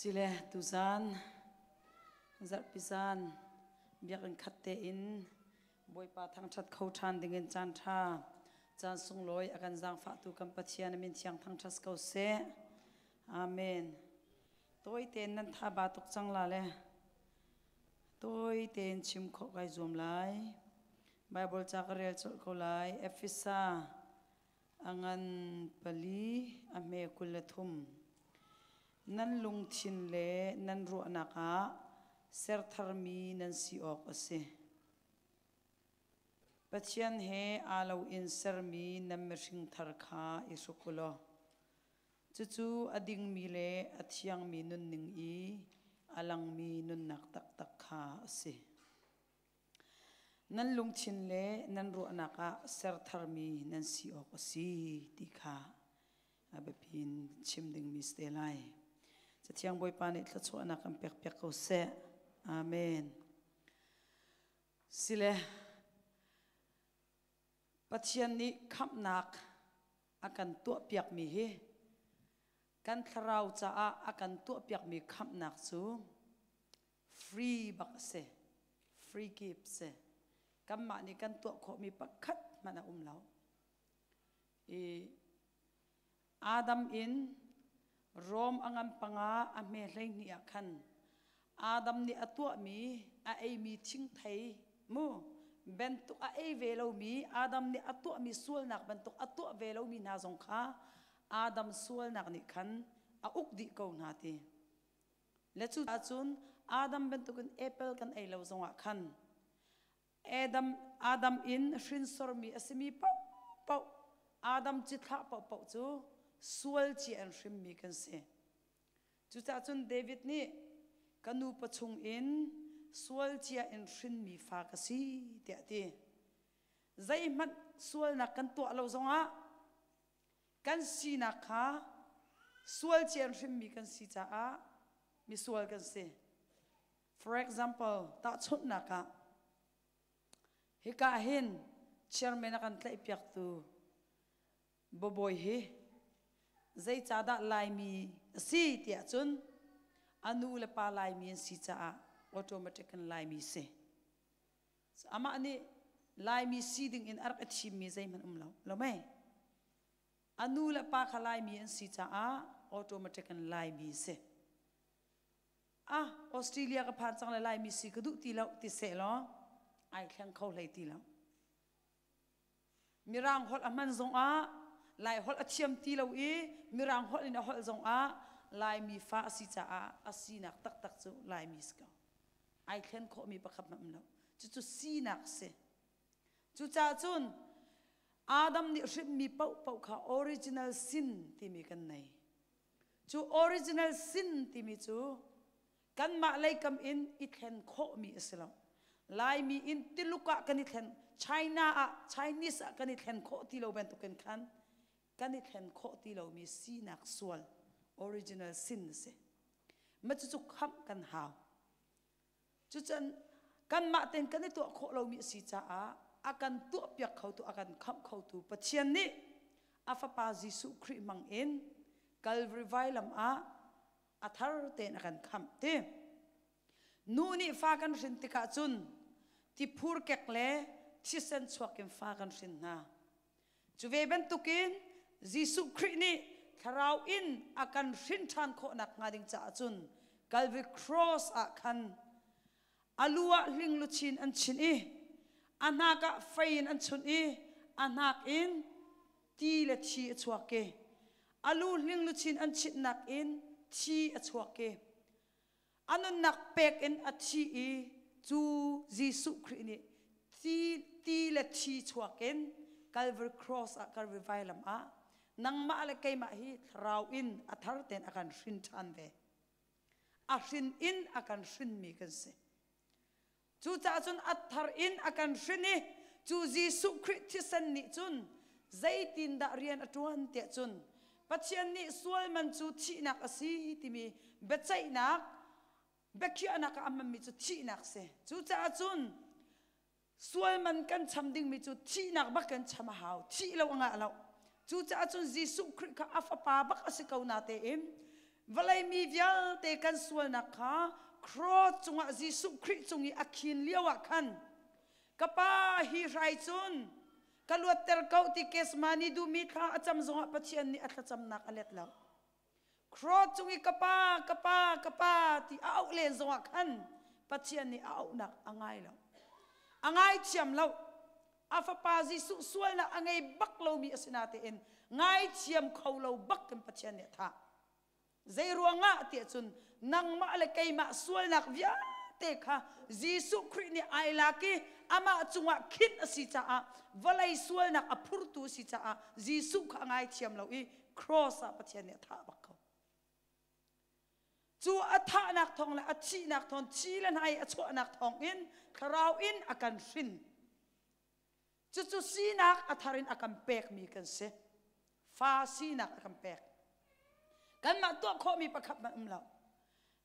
Sile tuzan zarhpi zan biakinn khat tein Bawipa thangṭhat kho ṭhan dingin caan ṭha caan sunglawi a kan zaangfahtu kan Pathian a min thiang thangṭhat ko seh. Amen. Tawi tein nan tha ba tuk cang la le tawi tein chim khawh kai zuam lai. Bible ca ka rel colh ko lai. Efesa A ngan pali, a hme 23. Nan lungthin le nan ruahnak ah sertharmi nan si awk a si. Pathian he aa loin sermi nan mihring thar kha i hruk u law cucu a dingmi le a thiangmi nunning i a langmi nunnak taktak kha a si. Nan lungthin le nan ruahnak ah ser tharmi nan si awk a si ti kha a biapi in chim dingmi si te lai. Cathiang Bawipa nih thluachuahnak kan pekpiak ko seh. Amen. Sile Pathian nih khamhnak a kan tuahpiakmi hi kan thlarau caah a kan tuahpiakmi khamhnak cu free bak a si free gift si kanmah nih kan tuah khawhmi pakhat hmanh a um lo i Adam in Rom a ngan panga a hme 12 ah khan Adam nih a tuahmi a eimi thingthei mu bantuk a ei ve lomi Adam nih a tuahmi sualnak bantuk a tuah ve lomi hna zong kha Adam sualnak nih khan a uk dih ko hna ti. Le cu ahcun Adam bantukin apple kan ei lo zongah khan Adam, Adam in hrinsormi a simi paohpaoh Adam cithlah paohpaoh cu sual ci an hrimmi kan si. Cucaah cun David nih ka nupa chungin sual cia in hrinmi fa ka si tiah a ti. Zeihmanh sualnak kan tuah lo zongah kan sinak kha sual cian hrimmi kan si caah misual kan si. For example, tahchunhnak ah hika hin chairman a kan tlaihpiaktu Babawi hi zeicahdah Laimi a si tiah cun a nu le pa Laimi an si caah automatic in Laimi si. Amah nih Laimi si ding in a rak i thimmi zeihmanh um lo. Lo mei? A nu le pa kha Laimi an si caah automatic in Laimi si. Ah, Australia ka phan cang le Laimi si ka duh ti lo ti seh law ai thleng kho hlei ti lo. Mirang holh a hman zongah Lai holh a thiam ti lo i Mirang holh in a holh zongah Laimi fa a si caah a sinak taktak cu Laimi si ko. Ai thlen khawhmi pakhat hmanh um lo. Cucu sinak si. Cucaah cun Adam nih hrimmi paohpaoh kha original sin timi kan nei. Cu original sin timi cu kanmah leikam in i thlen khawhmi a si lo. Laimi in Tuluk ah kan i thlen, China ah, Chinese ah kan i thlen khawh ti lo bantukin khan kan i thlen khawh ti lomi sinak sual original sin a si. Ma cucu khamh kan hau. Cucun kanmah tein kan i tuah khawh lomi a si caah a kan tuahpiak khotu, a kan khamh khotu Pathian nih a Fapa Jesuh Khrih hmang in Calvary vailam ah a thar tein a kan khamh ti. Nu nih fa kan hrin tikah cun tiphur kek le thisen chuak in fa kan hrin hna. Cu ve bantukin Jesuh Khrih nih thlarau in a kan hrin ṭhan khawhnak hnga ding caah cun Calvary cross ah khan a lu ah hling luchin an chinh i a hnak ah fei in an chunh i a hnak in ti le thi a chuak i a lu hling luchin an chinhnak in thi a chuak i a nunnak pek in a thi i cu Jesuh Khrih nih ti, ti le thi chuak in Calvary cross ah Calvary vailam ah nangmah le keimah hi thlarau in a thar tein a kan hrin ṭhan ve. A hrin in a kan hrinmi kan si. Cucaah cun a thar in a kan hrin i cu Jesuh Khrih thisen nih cun zeitindah rian a ṭuan tiah cun Pathian nih sual man cu thihnak a si timi biaceihnak biakhiahnak ah a hmanmi cu thihnak a si. Cucaah cun sual man kan cham dingmi cu thihnak bak kan cham a hau. Thih lo a ngah lo. Cucaah cun Jesuh Khrih kha a fapa bak a si ko na tein Vawlei mi vialte kan sualnak kha cross cungah Jesuh Khrih cung i a khin lio ah khan ka pa hi hrai cun ka luatter ko ti Kesmani duhmi thla a cam zongah Pathian nih a thlacamnak a let lo. Cross cung i ka pa, ka pa, ka pa ti a auh len zongah khan Pathian nih a auhnak a ngai lo. A ngaithiam lo. A fapa Jesuh sualnak a ngei bak lomi a si natein ngaithiam kho lo bak in Pathian nih a thah. Zei ruangah tiah cun nangmah le keimah sualnak vialte kha Jesuh Khrih nih ai lak i amah cungah khinh a si caah vawlei sualnak a phurtu a si caah Jesuh kha a ngaithiam lo i cross ah Pathian nih a thah bak ko. Cu a thahnak thawng le a thihnak thawng thi le hnai a chuahnak thawng in thlarau in a kan hrin. Cucu sinak a thar in a kan pekmi kan si. Fa sinak a kan pek. Kanmah tuah khawhmi pakhat hmanh um lo.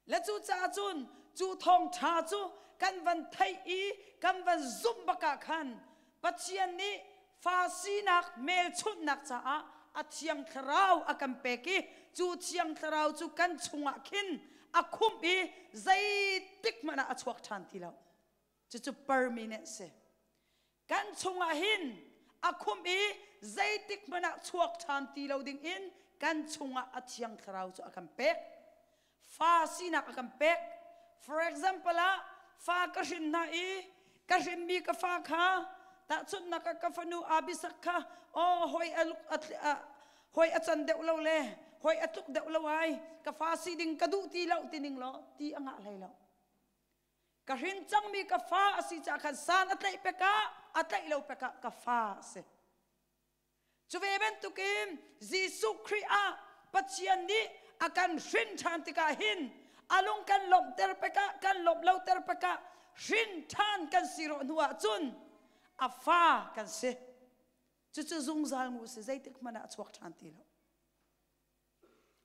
Le cucaah cun cu thawngṭha cu kan van theih i kan van zumh bak ah khan Pathian nih fa sinak hmelchunhnak caah a Thiang Thlarau a kan pek i cu Thiang Thlarau cu kan chungah khin a khumh i zeitik hmanh ah a chuak ṭhan ti lo. Cucu permanent si. Kan chungah hin a khumh i zeitik hmanh ah chuak ṭhan ti lo ding in kan chungah a Thiang Thlarau cu a kan pek. Fa sinak a kan pek. For example ah fa ka hrin hna i ka hrinmi ka fa kha tahchunhnak ah ka fanu Abisak kha oh hoi a luk a hoi a can deuh lo le hoi a tluk deuh lo ai ka fa si ding ka duh ti lo ti ning law ti a ngah hlei lo. Ka hrin cangmi ka fa a si caah khan san a tlaih pek ah a tlaih lo pek ah ka fa a si. Cu ve bantukin Jesuh Khrih ah Pathian nih a kan hrin ṭhan tikah hin a lung kan lawmhter pek ah kan lawmh loter pek ah hrin ṭhan kan si rawh hnu ah cun a fa kan si. Cucu zungzal ngu si zeitik hmanh ah a chuak ṭhan ti lo.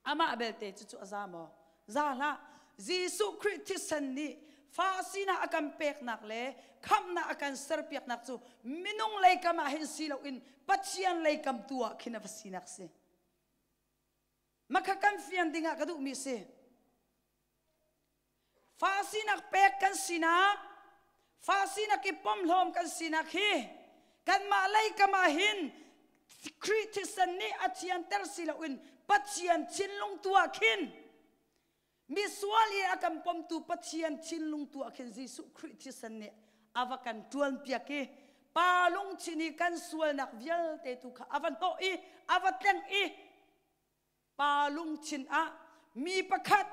Amah belte cucu a za maw? Za hlah. Jesuh Khrih thisen nih fa sinak a kan peknak le khamhnak a kan serpiaknak cu minung lei kam ah hin si loin Pathian lei kam tu ah khin a va sinak si. Makha kan fian dingah ka duhmi si. Fa sinak pek kan sinak, fa sinak i pomhlawm kan sinak hi kanmah lei kam ah hin Khrih thisen nih a thianter si loin Pathian thinlung tu ah khin misual i a kan pomtu Pathian thinlung tu ah khin Jesuh Khrih thisen nih a va kan ṭuanpiak i pa lungthin i kan sualnak vialte tu kha a va hnawh i a va tlengh i Pa lungthin ah mi pakhat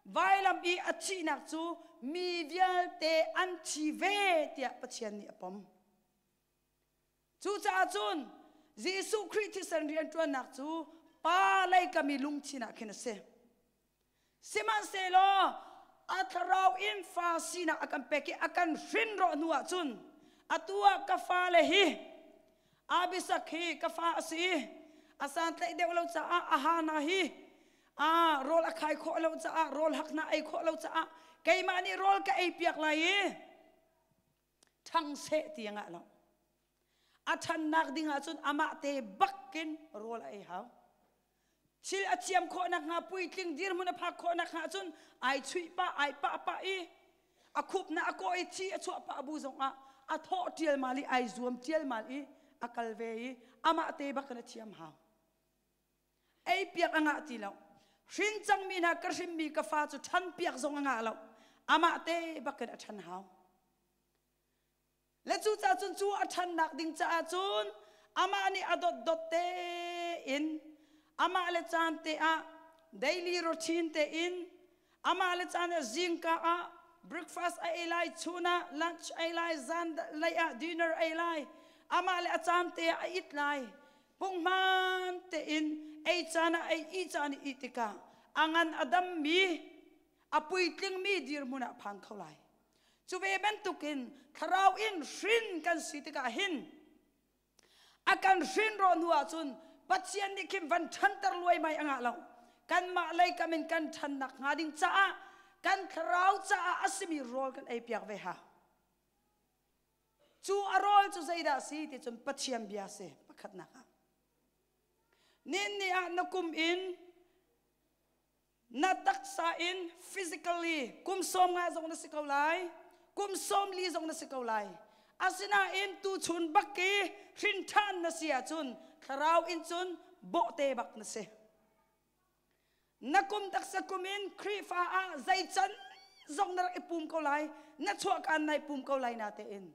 vailam i a thihnak cu mi vialte an thi ve tiah Pathian nih a pom. Cucaah cun Jesuh Khrih thisen rianṭuannak cu pa lei ka mi lungthin ah khin a si. Sihmanhsehlaw a thlarau in fa sinak a kan pek i a kan hrin rawh hnu ah cun atu ah ka fale hi Abisak hi ka fa a si i a santlaih deuh lo caah a hana hi a rawl a khai khawh lo caah rawl hak hna ei khawh lo caah keimah nih rawl ka ei piak lai i ṭhang seh ti a ngah lo. A ṭhannak ding ahcun amah te bakin rawl a ei hau. Thil a thiam khawh nakhnga puitling dirhmun a phak khawh nakhnga cun ai chuih pah ai pah pah i a khup na a kawh i thi a chuah pah bu zongah a thawh ṭialmal i ai zuam ṭialmal i a kal ve i amah te bak in a thiam hau. Ei piak a ngah ti lo. Hrin cangmi hna ka hrimmi ka fa cu ṭhan piak zong a ngah lo. Amah te bak in a ṭhan hau. Le cucaah cun cu a ṭhannak ding caah cun amah nih a dotdot tein amah le caan te ah daily routine tein amah le caan ah zingka ah breakfast a ei lai chun ah lunch ei lai zan lei ah dinner ei lai amah le a caan te ah a it lai punghman tein ei caan ah ei i caan i ih tikah a ngan a dammi a puitlingmi dirhmun ah phan kho lai Cu ve bantukin thlarau in hrin kan si tikah hin a kan hrin rawh hnu ahcun Pathian nih khin van ṭhanter luaimai a ngah lo. Kanmah lei kam in kan ṭhannak hnga ding caah kan thlarau caah a simi rawl kan ei piak ve hau. Cu a rawl cu zeidah a si ti cun Pathian bia a si pakhatnak ah. Nin ni ah na kum in Na taksa in physically kum 50 zong na si ko lai, kum 40 zong na si ko lai. Asinain tuchun bak i hrin ṭhan na si ahcun thlarau in cun bawhte bak na si. Na kum taksa kum in Khrihfa ah zei can zong na rak i pum ko lai, na chuahkaan nai pum ko lai natein.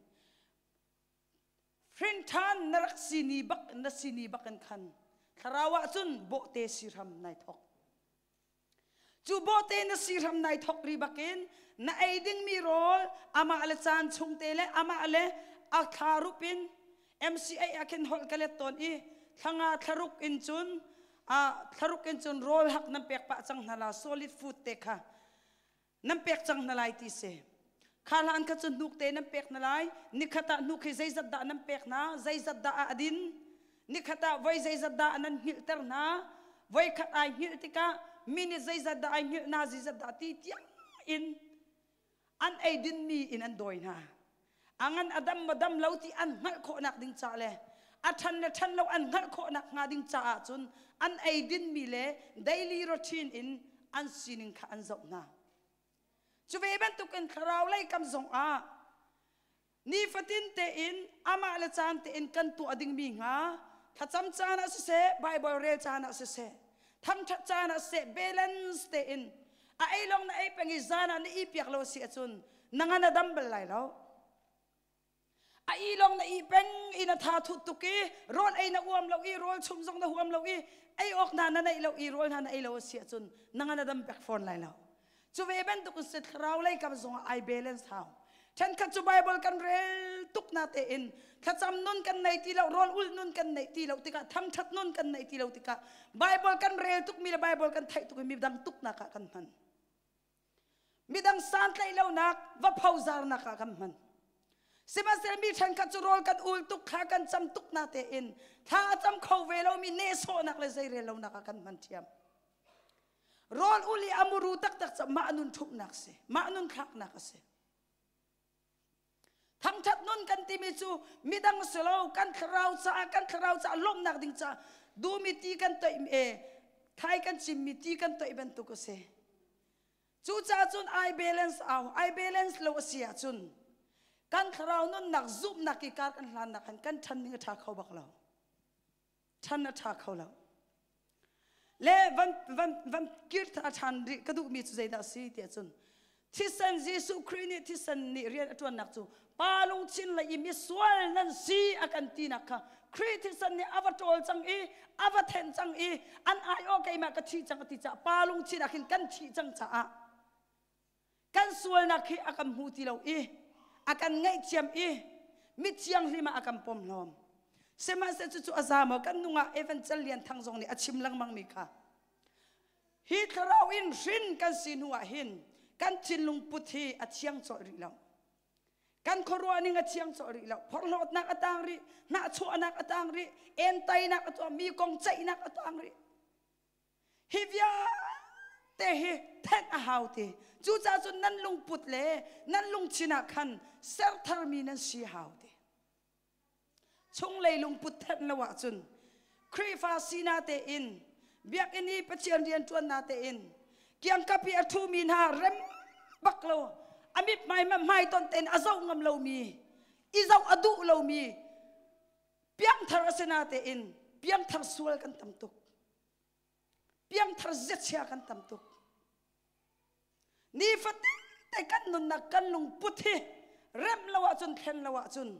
Hrin ṭhan na rak si ni bak na si ni bak in khan thlarau ah cun bawhte si hram nai thok. Cu bawhte na si hram nai thok ri bakin na ei dingmi rawl amah le caan chungte le amah le a thla rup in MCA ah khin holh ka let tawn i thlanga thlaruk in cun a thlaruk in cun rawl hak nan pek pah cang hna la solid food te kha nan pek cang hna lai ti si. Kha hlan kha cu hnuk te nan pek hna lai. Nikhat ah hnuk hi zeizat dah nan pek hna, zeizat dah a din. Nikhat ah voi zeizat dah nan hngilhter hna. Voi khat ai hngilh tikah minute zeizat dah ai hngilh hna, zeizat dah ti tiang in an ei dinmi in an dawi hna. A ngan a dam ma dam lo ti an hngalh khawhnak ding ca le a ṭhan le ṭhan lo an hngalh khawhnak hnga ding caah cun an ei dinmi le daily routine in an sining kha an zoh hna. Cu ve bantukin thlarau lei kam zongah nifatin tein amah le caan tein kan tuah dingmi hnga thlacam caan ah siseh Bible rel caan ah siseh thangṭhat caan ah siseh balance tein a ei lawng na ei peng i zan ah na i piak lo si ahcun na ngan a dam bal lai lo. A i lawng na i peng i na tha thut tuk i rawl ei na uam lo i rawl chum zong na huam lo i ei awk hna na neih lo i rawl hna na ei lo a si ahcun na ngan a dam pek fawn lai lo. Cu ve bantuk in si thlarau lei kam zongah ai balance hau. Ṭhenkhat cu Bible kan rel tuk na tein thlacam nun kan nei ti lo, rawl ulh nun kan neih ti lo tikah thangṭhat nun kan neih ti lo tikah Bible kan rel tukmi le Bible kan theih tuk i midang tuknak ah kan hman. Midang santlaih lonak va phozarnak ah kan hman. Sihmanhsehlaw mi ṭhenkhat cu rawl kan ul tuk thla kan cam tuk na tein thla a cam kho ve lomi nehsawhnak le zeirel lonak ah kan hman ṭhiam. Rawl ul i a muru taktak cu mah nun ṭhumhnak si, mah nun thlaknak a si. Thangṭhat nun kan timi cu midang si lo kan thlarau caah kan thlarau caah lawmhnak ding caah duhmi ti kan toih e thai kan cimmi ti kan toih bantuk a si. Cucaah cun ai balance au ai balance lo a si ahcun kan thlarau nunnak zumhnak i kar kan hlannak han kan ṭhan ning a ṭha kho bak lo. Ṭhan a ṭha kho lo. Le van van van kir ṭhan rih ka duhmi cu zeidah a si tiah cun thisen Jesuh Khrih nih thisen nih rian a ṭuannak cu pa lungthin lei i misual nan si a kan tinak kha Khrih thisen nih a va ṭawl cang i a va thenh cang i an aiawh keimah ka thi cang a ti caah pa lungthin ah khin kan thih cang caah kan sualnak hi a kan hmu ti lo i a kan ngaihthiam i mithianghlim ah a kan pom hlawm. Sihmanhsehlaw cucu a za maw? Kan nungah Evangel Lian Thang zong nih a chim lengmang mi kha hi thlarau in hrin kan si hnu ah hin kan thinlung put hi a thiang cawlh rih lo. Kan khuaruah ning a thiang cawlh rih lo. Phorhlawtnak a tang rih, hnahchuahnak a tang rih, entainak a tuah, mi kong ceihnak a tang rih. Hi vialte hi thenh a hau ti. Cucaah cun nan lungput le nan lungthin ah khan ser tharmi nan si hau ti. Chunglei lungput thenh lo ahcun Khrihfa sina tein biakinn i Pathian rian ṭuannak tein kiangkap i a ṭhumi hna rem bak lo a mithmai hmai ton tein a zoh ngam lomi i zoh a duh lomi piangthar a si natein piangthar sual kan tam tuk. Piangthar ziachia kan tam tuk. Nifatin te kan nunnak kan lungput hi remh lo ahcun thlen lo ahcun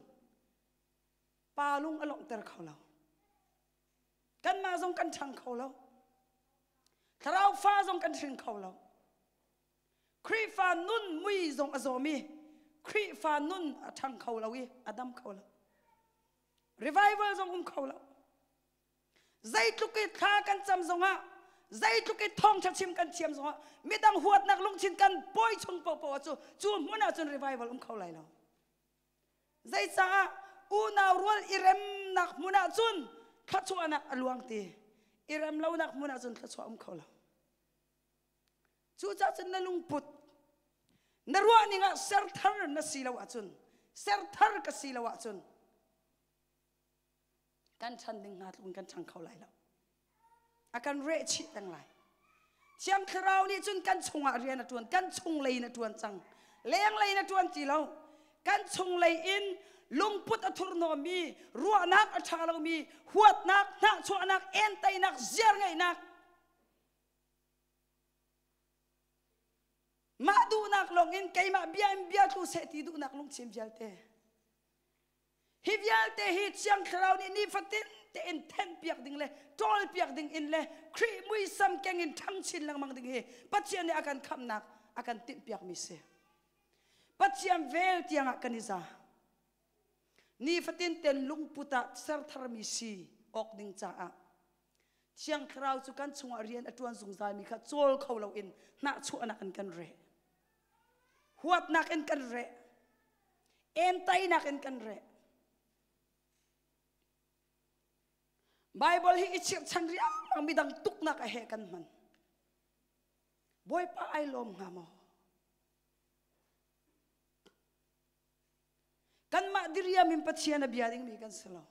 pa lung a lawmhter kho lo. Kanmah zong kan ṭhang kho lo. Thlarau fa zong kan hring kho lo. Khrihfa nun mui zong a zawm i Khrihfa nun a ṭhang kho lo i a dam kho lo. Revival zong um kho lo. Zeitluk i thla kan cam zongah, zeitluk i thawngṭha chim kan thiam zongah, midang huatnak lungthin kan pawi chung paohpaoh cu cu hmun ah cun revival um kho lai lo. Zeicaah unau rual i remnak hmun ah cun thluachuahnak a luang ti, i rem lonak hmun ah cun thluachuah um kho lo. Cucaah cun na lungput, na ruahning ah serthar na si lo ahcun, serthar ka si lo ahcun, kan ṭhan ding hna tluk in kan ṭhang kho lai lo. A kan reh chih peng lai. Thiang Thlarau nih cun kan chungah rian a ṭuan, kan chunglei in a ṭuan cang. Lenglei in a ṭuan ti lo. Kan chunglei in lungput a thurhnawmmi, ruahnak a ṭha lomi, huatnak, hnahchuahnak, entainak, ziarngeihnak, mah duhnak lawng in keimah bia in bia tlu seh ti duhnak lungthin vialte. Hi vialte hi Thiang Thlarau nih nifatin tein thenhpiak ding le ṭawlpiak ding in le Khrih muisam keng in ṭhang chin lengmang ding hi Pathian nih a kan khamhnak a kan tinhpiakmi si. Pathian vel tiangah kan i za. Nifatin ten lungput ah sertharmi si awk ding caah Thiang Thlarau cu kan chungah rian a ṭuan zungzalmi kha cawl kho loin hnahchuahnak in kan reh. Huatnak in kan reh. Entainak in kan reh. Bible hi i chirhchan riangmang midang tuknak a he kan hman. Bawipa ai lawm hnga maw? Kanmah diriam in Pathian a bia dingmi kan si lo.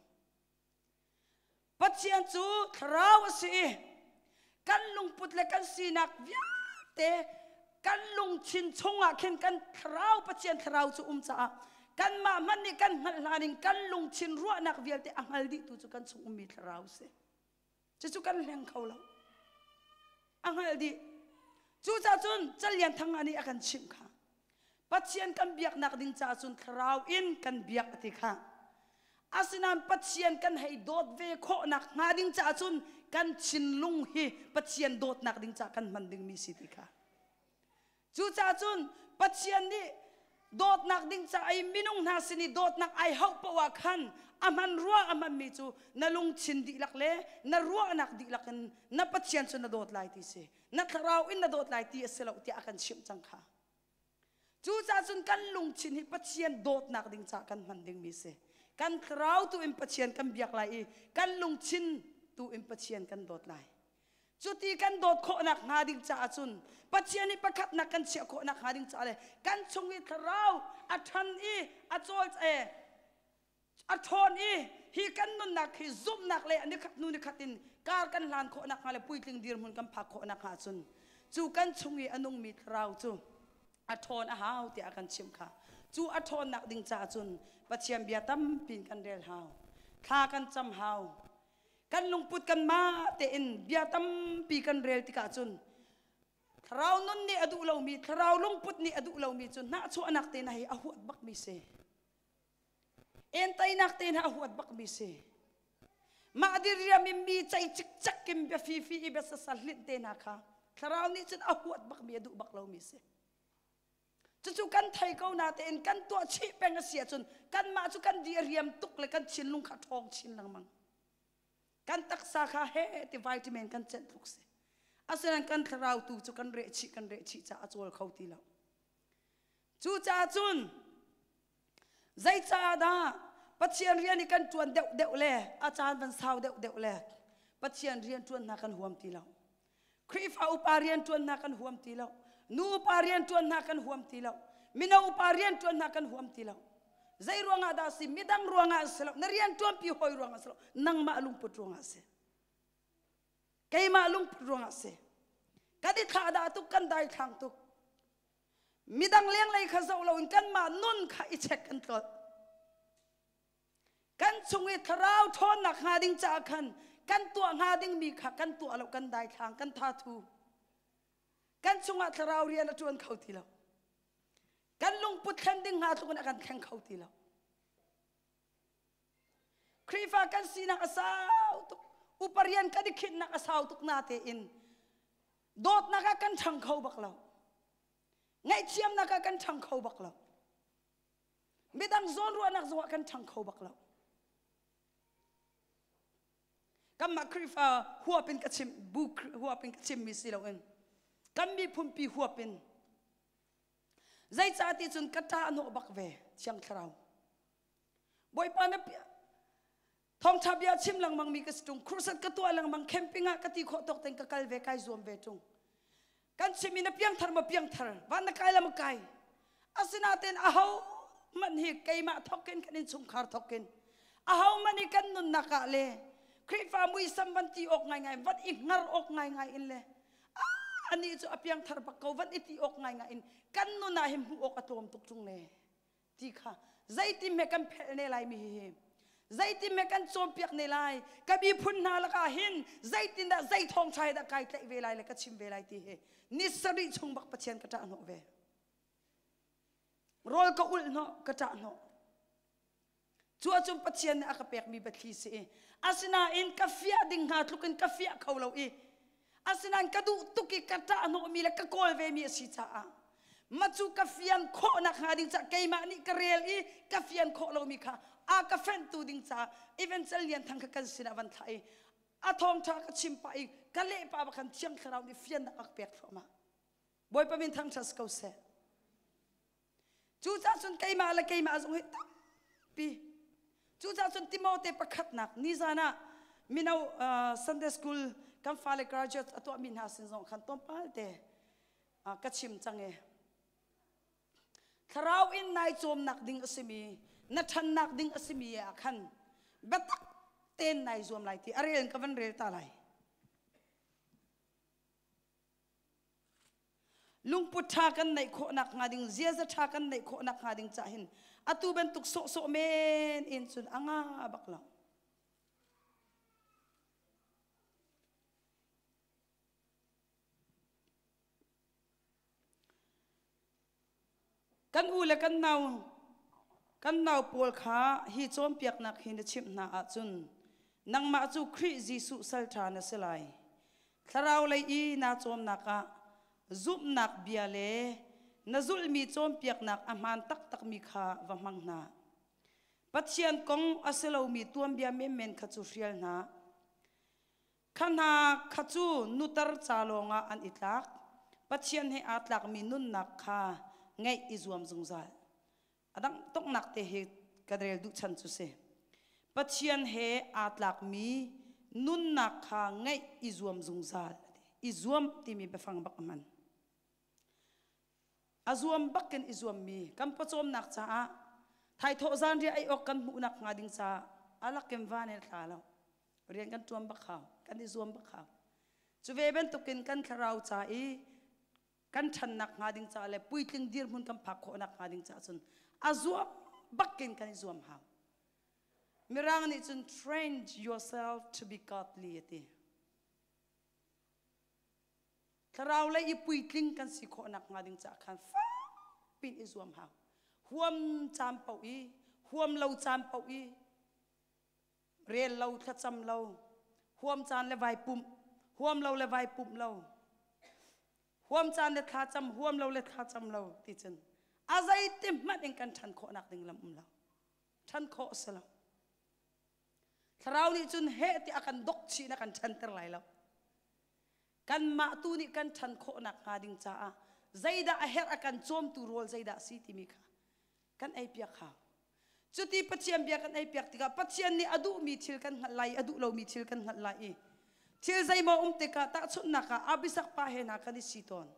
Pathian cu thlarau a si i kan lungput le kan sinak vialte kan lungthin chungah khin kan thlarau Pathian thlarau cu um caah kanmah hmanh nih kan hngalh hlan in kan lungthin ruahnak vialte a hngal dihtu cu kan chung ummi thlarau si. Cucu kan hleng kho lo. A hngalh dih. Cucaah cun Calian Thang nih a kan chimh kha. Pathian kan biaknak ding caah cun thlarau in kan biak a ti kha. Asinain Pathian kan hei dawt ve khawhnak hnga ding caah cun kan thinlung hi Pathian dawtnak ding caah kan hman dingmi si ti kha. Cucaah cun Pathian nih dawtnak ding ca i minung hna sin i dawtnak ai hauh paoh ah khan a hman rua a hmanmi cu na lungthin dihlak le na ruahnak dihlak in na Pathian cu na dawt lai ti si. Na thlarau in na dawt lai ti a si lo tiah a kan chimh cang kha. Cucaah cun kan lungthin hi Pathian dawtnak ding caah kan hman dingmi si. Kan thlarau tu in Pathian kan biak lai i kan lungthin tu in Pathian kan dawt lai. Cuti kan dawt khawhnak hnga ding caah cun Pathian nih pakhatnak kan chiah khawhnak hnga ding caah le kan chung i thlarau a ṭhan i a cawl a ṭhawn i hi kan nunnak hi zumhnak le nikhat hnu nikhat in kar kan hlan khawhnak hnga le puitling dirhmun kan phak khawhnak hnga cun cu kan chung i a nungmi thlarau cu a ṭhawn a hau tiah a kan chimh kha. Cu a ṭhawnnak ding caah cun Pathian bia tampi in kan rel hau. Thla kan cam hau. Kan lungput kanmah tein bia tampi kan rel tikah cun thlarau nun nih a duh lomi thlarau lungput nih a duh lomi cu hnahchuahnak te hna hi a huat bakmi si. Entainak te hna a huat bakmi si. Mah diriam in mi cei cikcek in bia fifi i bia sasa hlinh te hna kha thlarau nih cun a huat bakmi a duh bak lomi si. Cucu kan thei ko natein kan tuah chih peng a si ahcun kanmah cu kan di a riam tuk le kan thinlung kha ṭhawng chin lengmang. Kan taksa kha he ti vitamin kan celh tluk si. Asinain kan thlarau tu cu kan reh chih kan reh chih caah a cawl kho ti lo. Cucaah cun Zeicaah dah Pathian rian i kan ṭuan deuhdeuh le a caan van sau deuhdeuh le Pathian rian ṭuan hna kan huam ti lo. Khrihfa upa rian ṭuan hna kan huam ti lo. Nu upa rian ṭuan hna kan huam ti lo. Mino upa rian ṭuan hna kan huam ti lo. Zei ruangah dah si? Midang ruangah a si lo. Na rian ṭuanpi hawi ruangah a si lo. Nangmah lungput ruangah a si. Keimah lungput ruangah a si. Kan i thlahdah tuk, kan daithlang tuk. Midang lenglei kha zoh loin kanmah nun kha i check kan tlolh. Kan chung i thlarau ṭhawnnak hnga ding caah khan kan tuah hnga dingmi kha kan tuah lo, kan daithlang, kan thathu. Kan chungah thlarau rian a ṭuan kho ti lo. Kan lungput thlen ding hnga tluk in a kan thleng kho ti lo. Khrihfa kan sinak a sau tuk. Upa rian kan i khinhnak a sau tuk na tein dawtnak ah kan ṭhang kho bak lo. Ngaihthiamnak ah kan ṭhang kho bak lo. Midang zawnruahnak zongah kan ṭhang kho bak lo. Kanmah Khrihfa huap in ka chim, bu huap in ka chimmi si loin kan miphunpi huap in zeicah ti cun ka ṭah hnawh bak ve Thiang Thlarau. Bawipa na thawngṭha bia chim lengmang mi ka si ṭung crusade ka tuah lengmang camping ah ka ti khawh tawk tein ka kal ve kai zuam ve ṭung kan chim i na piangthar ma piangthar van na kai la ma kai asinain aho hmanh hi keimah thawkin kan innchungkhar thawkin aho hmanh hi kan nunnak ah le Khrihfa muisam van ti awk ngaingai van i hngar awk ngaingai in le. Anih cu a piangthar bak ko van i ti awk ngaingai in kan nun ah hin hmuh awk a tlawm tuk ṭung le ti kha zeitin hme kan phelh ne lai mi hi zeitin hme kan cawnpiak ne lai ka miphun hna lakah hin zeitindah zei thawngṭha he dah kai tlaih ve lai le ka chim ve lai ti hi ni sarih chung bak Pathian ka ṭah hnawh ve rawl ka ulh hnawh ka ṭah hnawh Cu ahcun Pathian nih a ka pekmi biathli si i asinain ka fiah ding hnga tluk in ka fiah kho lo i asinain ka duh tuk i ka ṭah hnawhmi le ka kawl vemi a si caah ma cu ka fian khawhnak hnga ding caah keimah nih ka rel i ka fian khawh lomi kha a ka fenhtu ding caah Evangel Lian Thang kha kan sinah van thlah i a thawngṭha ka chim pah i ka leh pah bak khan Thiang Thlarau nih fiannak a ka pek thluahmah. Bawipa min thangṭhat si ko seh. Cucaah cun keimah le keimah zong hi tampi. Cucaah cun Timote pakhatnak nizan ah mino uh, Sunday school kan fale graduate a tuahmi hna sin zong khan tlawmpal te uh, ka chim cang e. Thlarau in nai cawmnak ding a simi, na ṭhannak ding a simi ah khan biatak tein nai zuam lai ti a rel ka van rel ta lai. Lungput ṭha kan neih khawh nakhnga ding, ziaza ṭha kan neih khawh nakhnga ding cah hin atu bantuk sawhsawh men in cun a nga bak lo. Kan u le kan nau kan nau pawl kha hi cawnpiaknak hi na chimh hna ahcun nangmah cu Khrih Jesuh salṭha na si lai. Thlarau lei i naa cawmnak ah zumhnak bia le na zulhmi cawnpiaknak a hmaan taktakmi kha va hmang hna. Pathian kong a si lomi tuanbia menmen kha cu hrial hna. Kha hna kha cu nutar ca lawngah an i tlak. Pathian he aa tlakmi nunnak kha ngeih i zuam zungzal. A dang tongnak te hi ka rel duh chan cu si. Pathian he aa tlakmi nunnak kha ngeih i zuam zungzal. I zuam timi biafang bak a hman. A zuam bak in i zuammi kan pawcawmnak caah thaithawh zanriah ei awk kan hmuhnak hnga ding caah a lakin van in a tla lo. Rian kan ṭuan bak hau, kan i zuam bak hau. Cu ve bantukin kan thlarau ca i kan ṭhannak hnga ding caah le puitling dirhmun kan phak khawhnak hnga ding caah cun a zuam bakin kan i zuam hau. Mirang nih cun train yourself to be godly a ti. Thlarau lei i puitling kan si khawhnak hnga ding caah khan fakpiin i zuam hau. Huam caan paoh i, huam lo caan paoh i, rel lo, thlacam lo, huam caan le vai pumh, huam lo le vai pumh lo, huam caan le thlacam, huam lo le thlacam lo ti cun a zeiti hmanh in kan ṭhan khawhnak ding lam um lo. Ṭhan khawh a si lo. Thlarau nih cun heh ti a kan dok chih na kan ṭhanter lai lo. Kanmah tu nih kan ṭhan khawhnak hnga ding caah zeidah a herh a kan cawmtu rawl zeidah a si timi kha kan eipiak hau. Cuti Pathian bia kan eipiak tikah Pathian nih a duhmi thil kan hngalh lai i a duh lomi thil kan hngalh lai i thil zeimaw um tikah tahchunhnak ah Abisak pa he hna kan i si tawn.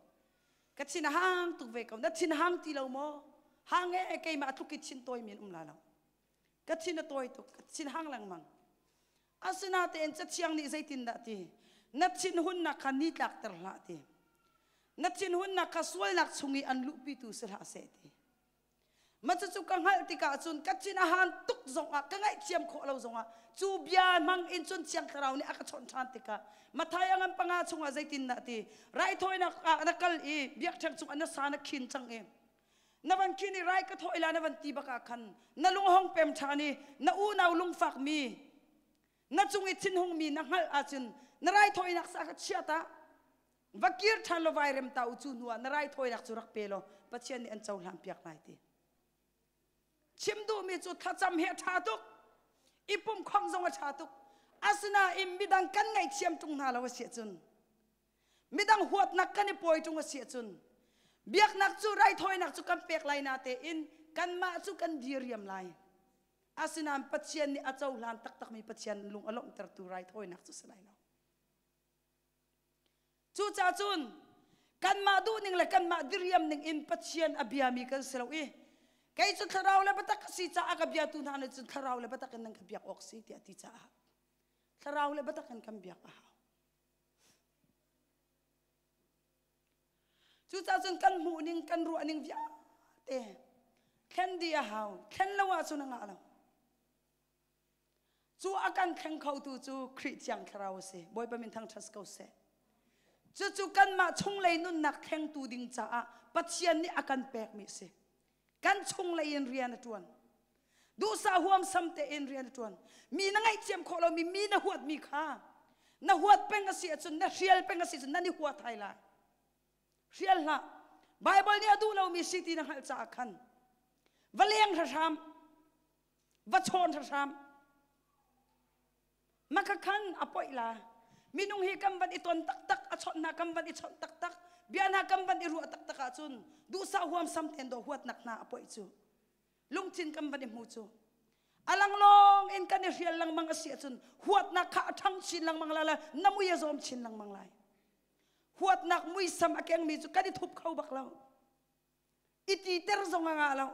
Ka thin a hang tuk ve ko. Na thin hang ti lo maw? Hang e keimah tluk i thin tawimi an um la lo. Ka thin a tawi tuk. Ka thin hang lengmang. Asinatein Cathiang nih zeitindah ti? Na thinhunnak kha ni tlakter hlah ti. Na thinhunnak kha sualnak chung i an luhpitu si hlah seh ti. Ma cucu ka hngalh tikah cun ka thin a han tuk zongah ka ngaihthiam khawh lo zongah cu bia hmang in cun Thiang Thlarau nih a ka chawnh ṭhan tikah Matthai a ngan panga chungah zeitindah ti raithawinak ah na kal i biakṭheng cungah na sa na khin cang i na van khin i rai ka thawi la na van ti bak ah khan na lung hong pem ṭhan i na unau lungfak mi na cung i thinhung mi na hngalh ahcun na raithawinak sa kha chia ta va kir ṭhan law vai rem ta u cu hnu ah na raithawinak cu rak pe law Pathian nih an cohlan piak lai ti chim duhmi cu thlacam hi a ṭha tuk i pumkhawmh zong a ṭha tuk asinain midang kan ngaihthiam ṭung hna lo a si ahcun midang huatnak kan i pawi ṭung a si ahcun biaknak cu raithawinak cu kan pek lai natein kanmah cu kan diriam lai asinain Pathian nih a cohlan taktakmi Pathian lung a lawmhtertu raithawinak cu si lai lo cucaah cun kanmah duhning le kanmah diriam ning in Pathian a biami kan si lo i kei cu thlarau le biatak ka si caah ka biatu hna nih cun thlarau le biatak in nan ka biak awk si tiah ti caah thlarau le biatak in kan biak a hau. Cucaah cun kan hmuhning kan ruahning vialte thlen dih a hau. Thlen lo ahcun a ngah lo. Cu a kan thleng khotu cu Khrih Thiang Thlarau a si. Bawipa min thangṭhat ko seh. Cucu kanmah chunglei nunnak thlengtu ding caah Pathian nih a kan pekmi a si. Kan chunglei in rian a ṭuan. Duhsah huamsam tein rian a ṭuan. Mi na ngaihthiam khawh lomi, mi na huatmi kha na huat peng a si ahcun, na hrial peng a si ahcun nan i hua thai lai. Hrial hlah. Baibal nih a duh lomi si ti na hngalh caah khan va leng hram, va chawn hram. Maka khan a poih la. Minung hi kan van i ton taktak, a chawnh hna kan van i chawnh taktak, bia hna kan van i ruah taktak ahcun duhsah huamsam tein dawh huatnak hna a poih cu. Lungthin kan van i hmu cu. A langlawng in kan i hrial lengmang a si ahcun huatnak kha a ṭhang chin lengmang lai le na mui a zawm chin lengmang lai. Huatnak muisam a kengmi cu kan i thup kho bak lo. I titer zong a ngah lo.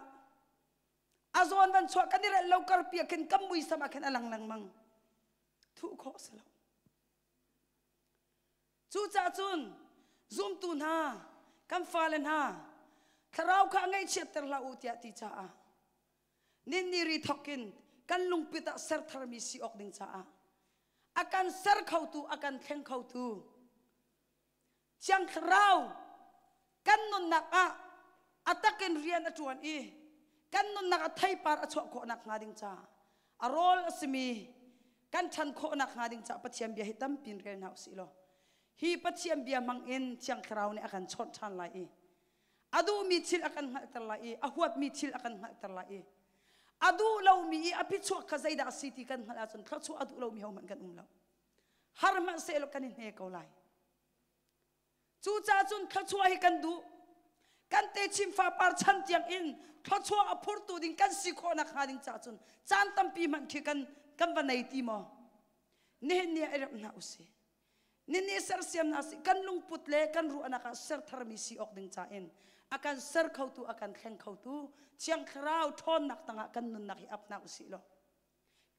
A zawn van chuah kan i relh lo karpi ah khin kan muisam ah khin a lang lengmang. Thuh khawh si lo. Cucaah cun zumtu hna, kan fale hna, thlarau kha ngaihchiatter hlah u tiah ti caah ninni ri thawk in kan lungpit ah ser tharmi si awk ding caah a kan ser khotu, a kan thleng khotu Thiang Thlarau kan nunnak ah a takin rian a ṭuan i kan nunnak a theipar a chuah khawh nakhnga ding caah a rawl a simi kan ṭhan khawh nakhnga ding caah Pathian bia hi tampi in rel hna usih law hi Pathian bia hmang in Thiang Thlarau nih a kan chawnh ṭhan lai i a duhmi thil a kan hngalhter lai i a huatmi thil a kan hngalhter lai i a duh lomi i a phichuak kha zeidah a si ti kan hngalh ahcun thluachuah a duh lomi hohmanh kan um lo. Har hmanh sehlaw kan i hne ko lai. Cucaah cun thluachuah hi kan duh. Kan techin fapar chan tiang in thluachuah a phurtu ding kan si khawh nakhnga ding caah cun caan tampi hmanh khi kan kan va nei ti maw? Nihin ni ah i remh hna usih. Nihin sersiam hna sih kan lungput le kan ruahnak ah ser tharmi si awk ding ca in a kan ser khotu a kan thleng khotu Thiang Thlarau ṭhawnnak tangah kan nunnak hi ap hna usih law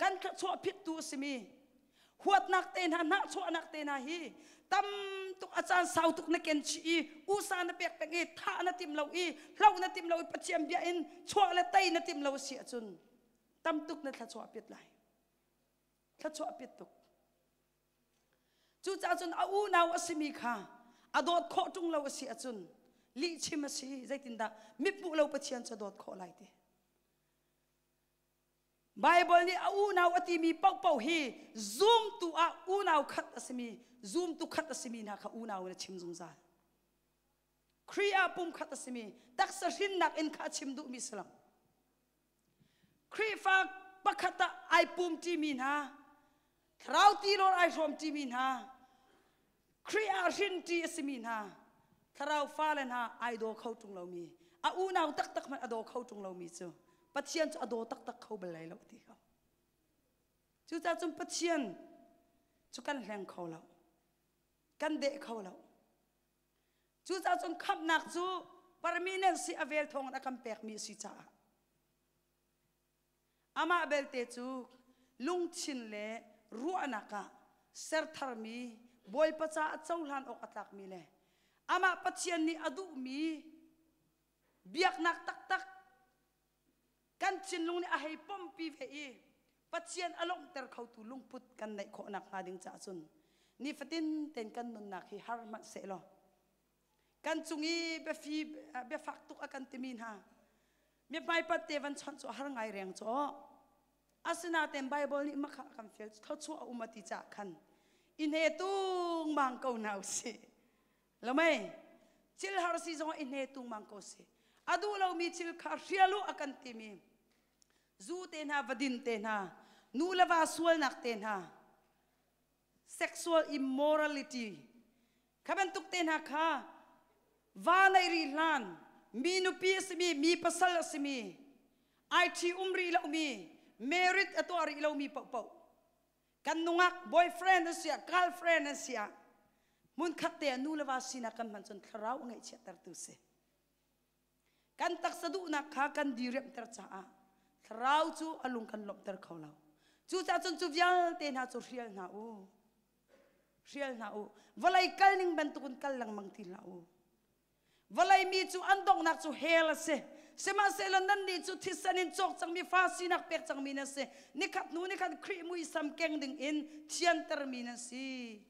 kan thluachuah phittu a simi huatnak te hna hnahchuahnak te hna hi tam tuk a caan sau tuk na ken chih i usa na pek peng i thah na tim lo i hloh na tim lo i Pathian bia in chuah le tei na tim lo si ahcun tam tuk na thluachuah pit lai thluachuah pit tuk cucaah cun a unau a simi kha a dawt khawh ṭung lo a si ahcun lihchim a si zeitindah mithmuh lo Pathian cu a dawt khawh lai ti Baibal nih a unau a timi paohpaoh hi zumtu ah unau khat a simi, zumtu khat a simi hna kha unau in a chim zungzal. Khrih ah pum khat a simi, taksa hrinnak in kha a chim duhmi si lo. Khrihfa pakhat ah ai pum ṭimi hna, thlarau tilawr ai hrawm ṭimi hna, Khrih ah hrinṭi a simi hna, thlarau fale hna ai daw kho ṭung lomi, a unau taktak hmanh a daw kho ṭung lomi cu Pathian cu a daw taktak kho bal lai lo ti ko. Cucaah cun Pathian cu kan hleng kho lo. Kan deh kho lo. Cucaah cun khamhnak cu permanent si a vel thawngin a kan pekmi a si caah Amah belte cu lungthin le ruahnak ah sertharmi Bawipa caah cohlan awk a tlakmi le amah Pathian nih a duhmi biaknak taktak kan thinlung nih a hei pompi ve i Pathian a lawmhter khotu lungput kan neih khawh nakhnga ding caah cun nifatin tein kan nunnak hi har hmanh sehlaw kan cung i biafi biafak tuk a kan timi hna mi hmaipat te van chawnh cu har ngai reng cu asinain Bible nih makha kan fial thluachuah a um a ti caah khan i hne tung mang ko hna usih lo mei thil har si zong i hne tung mang ko si a duh lomi thil kha hrial u a kan timi zu te hna va din te hna nu le va sualnak te hna sexual immorality kha bantuk te hna kha va nei rih hlan mi nupi a simi mi pasal a simi ai ṭhi um rih lomi married a tuah rih lomi paohpaoh kan nungak boyfriend an si ah girlfriend an si ah hmunkhat te ah nu le va sinak kan hman cun thlarau a ngaihchiattertu si Kan taksa duhnak kha kan diriamhter caah thlarau cu a lung kan lawmhter kho lo. Cucaah cun cu vialte hna cu hrial hna u. Hrial hna u. Vawlei kal ning bantukin kal lengmang ti hlah u. Vawlei mi cu an donghnak cu hell a si. Sihmanhsehlaw nannih cu thisen in cawk cangmi fa sinak pek cangmi nan si. Nikhat hnu nikhat Khrih muisam keng ding in thiantermi nan si.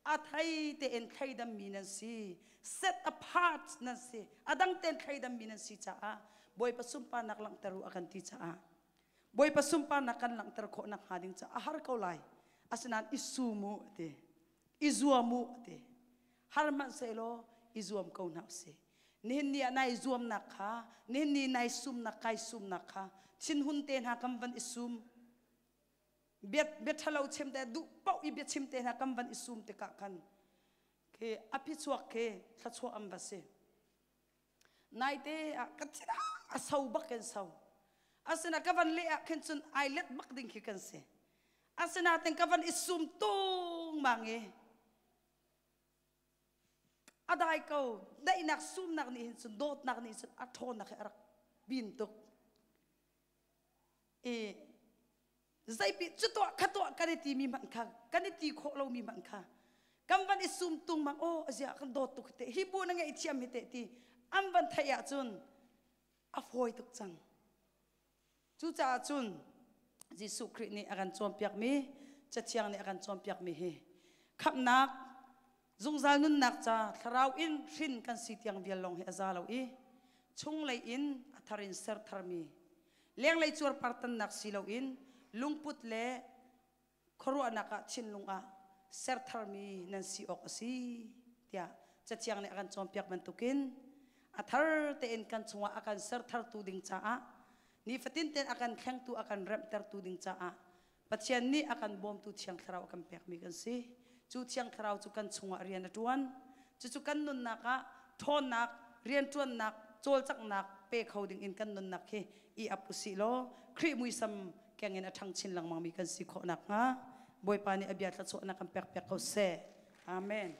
A thei tein thleidammi nan si. Set apart nan si. A dang tein thleidammi nan si caah Bawipa sunparnak langhter u a kan ti caah Bawipa sunparnak kan langhter khawh nakhnga ding caah a har ko lai. Asinain i sum u a ti. I zuam u a ti. Har hmanhsehlaw i zuam ko hna usih. Nihin ni ah nai zuamnak kha, nihin ni nai sumnak kai sumnak kha thinhun te hna kan van i sum. Bia bia ṭhalo chim te duh paoh i bia chim te hna kan van i sum tikah khan khi a phichuak khi thluachuah an va si. Naite ah ka thin a so bak in so. Asina ka van leh ah khin cun ai let bak ding khi kan si. Asinain ka van i sum tung mang i a dai ko. Daihnak sumnak nih hin cun dawtnak nih cun a ṭhawnnak hi a rak bin tuk i zeipi cu tuah kha tuah kan i timi hmanh kha kan i ti khawh lomi hmanh kha kan van i sum tung mang aw azia kan dawt tuk hi te hi bu na ngeih thiam hi te ti an van theih ahcun a fawi tuk cang. Cucaah cun Jesuh Khrih nih a kan cawnpiakmi, Cathiang nih a kan cawnpiakmi hi khamhnak, zungzal nunnak ca thlarau in hrin kan si tiang vial lawng hi a za lo i chunglei in a thar in ser tharmi, lenglei cuarpartannak si loin lungput le khuaruahnak ah thinlung ah ser tharmi nan si awk a si tiah Cathiang nih a kan cawnpiak bantukin a thar tein kan chungah a kan ser thartu ding caah nifatin tein a kan thlengtu a kan remhtertu ding caah Pathian nih a kan bawmtu Thiang Thlarau a kan pekmi kan si. Cu Thiang Thlarau cu kan chungah rian a ṭuan. Cucu kan nunnak ah ṭhawnnak, rianṭuannak, cawlcanghnak pe kho ding in kan nunnak hi i ap usih law Khrih muisam keng in a ṭhang chin lengmangmi kan si khawh nakhnga Bawipa nih a bia thluachuahnak kan pekpiak ko seh. Amen.